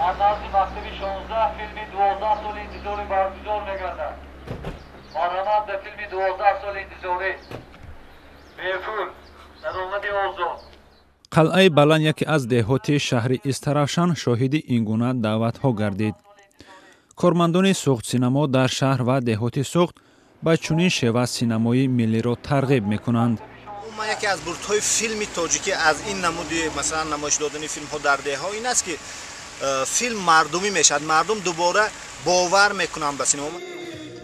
Дар назди мактаби 16 филми 12 соли интизорӣ баргузор мегардад. Марҳамат ба филми 12 соли интизорӣ. Бепул, даромади озод. Қалъаи Баланд яке аз деҳоти шаҳри Истаравшан шоҳиди ин гуна даъватҳо гардид. Кормандони Суғд-синамо дар шаҳр ва деҳоти Суғд ба чунин шева синамои миллиро тарғиб мекунанд. Ман яке аз бурдҳои филми тоҷикӣ аз ин намуди, масалан, намоиш додани филмҳо дар деҳҳо ин аст, ки филм мардумӣ мешавад, мардум дубора бовар мекунанд ба синамо.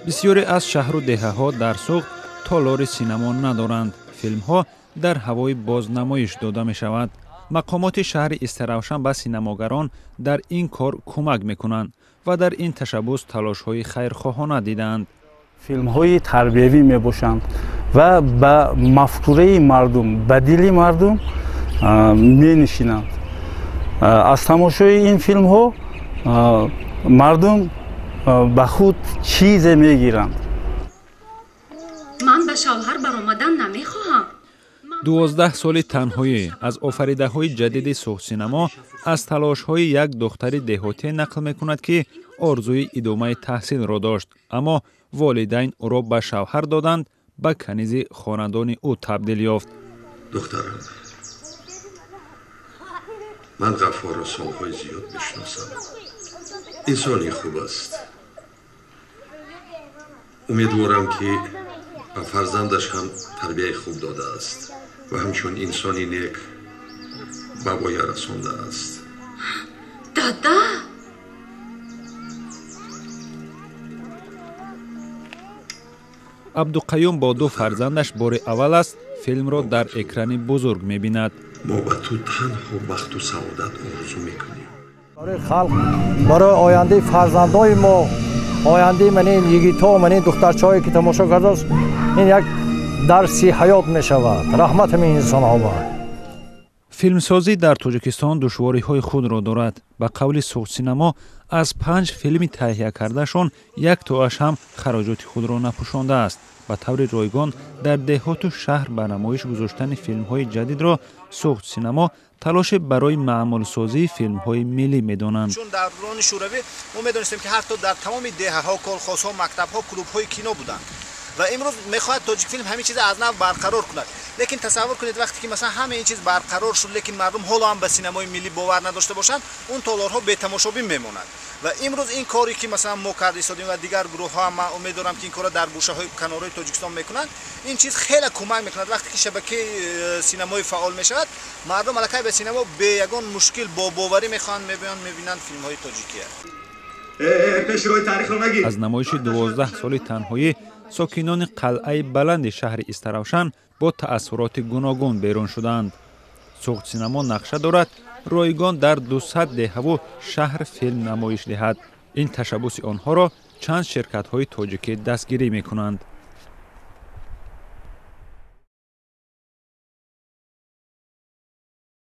Бисёре аз шаҳру деҳаҳо дар Суғд толори синамо надоранд. Филмҳо дар ҳавои боз намоиш дода мешавад. Мақомоти шаҳри Истаравшан ба синамогарон дар ин кор кӯмак мекунанд ва дар ин ташаббус талошҳои хайрхоҳона дидаанд. Филмҳои тарбиявӣ мебошанд ва ба мафкураи мардум, ба дили мардум менишинанд. Аз тамошои ин филмҳо мардум ба худ чизе мегиранд. Ман ба шавҳар баромадан намехоҳам. 12 соли танҳоӣ аз офаридаҳои ҷадиди Суғдсинамо аз талошҳои як духтари деҳотӣ нақл мекунад, ки орзуи идомаи таҳсилро дошт, аммо волидайн ӯро ба шавҳар доданд, ба канизи хонадони ӯ табдил ёфт. Духтарам, ман Ғаффорро солҳои зиёд мешиносам. Инсони хуб аст. Умедворам, ки ба фарзандаш ҳам тарбияи хуб додааст ва ҳамчун инсони нек ба воя расондааст. Дада! Абдуқаюм бо ду фарзандаш бори аввал аст филмро дар экрани бузург мебинад. Мо ба ту танҳо бахту саодат орзу мекунем. Барои халқ, барои ояндаи фарзандои мо, ояндаи мани йигитҳо, мани духтарчаҳое ки тамошо кардааст, ин як дарси ҳаёт мешавад. Раҳмат ҳамин инсонҳо ба. Филмсозӣ дар Тоҷикистон душвориҳои худро дорад. Ба қавли Суғдсинамо аз 5 филми таҳия кардашон як тоаш ҳам хароҷоти худро напӯшондааст. Ба таври ройгон дар деҳоту шаҳр ба намоиш гузоштани филмҳои ҷадидро Суғдсинамо талоше барои маъмулсозии филмҳои миллӣ медонанд. Чун дар даврони Шӯравӣ мо медонистем, ки ҳатто дар тамоми деҳаҳо, колхозҳо, мактабҳо клубҳои кино буданд ва имрӯз мехоҳад Тоҷикфилм ҳамин чиз аз нав барқарор кунад. Лекин тасаввур кунед, вақте ки масалан ҳама ин чиз барқарор шуд, лекин мардум ҳоло ҳам ба синамои миллӣ бовар надошта бошанд, он толорҳо бетамошобин мемонанд. Ва имрӯз ин коре ки масалан мо карда истодем ва дигар гурӯҳҳо ҳам, ман умед дорам, ки ин корро дар гӯшаҳои канорҳои Тоҷикистон мекунанд, ин чиз хеле кӯмак мекунад. Вақте ки шабакаи синамои фаъол мешавад, мардум аллакай ба синамо бе ягон мушкил бо боварӣ мехоҳанд, мебиёнд, мебинанд филмҳои тоҷикия. Аз намоиши 12 соли танҳоӣ сокинони қалъаи баланди шаҳри Истаравшан бо таассуроти гуногун берун шуданд. Суғдсинамо нақша дорад ройгон дар 200 деҳаву шаҳр филм намоиш диҳад. Ин ташаббуси онҳоро чанд ширкатҳои тоҷикӣ дастгирӣ мекунанд.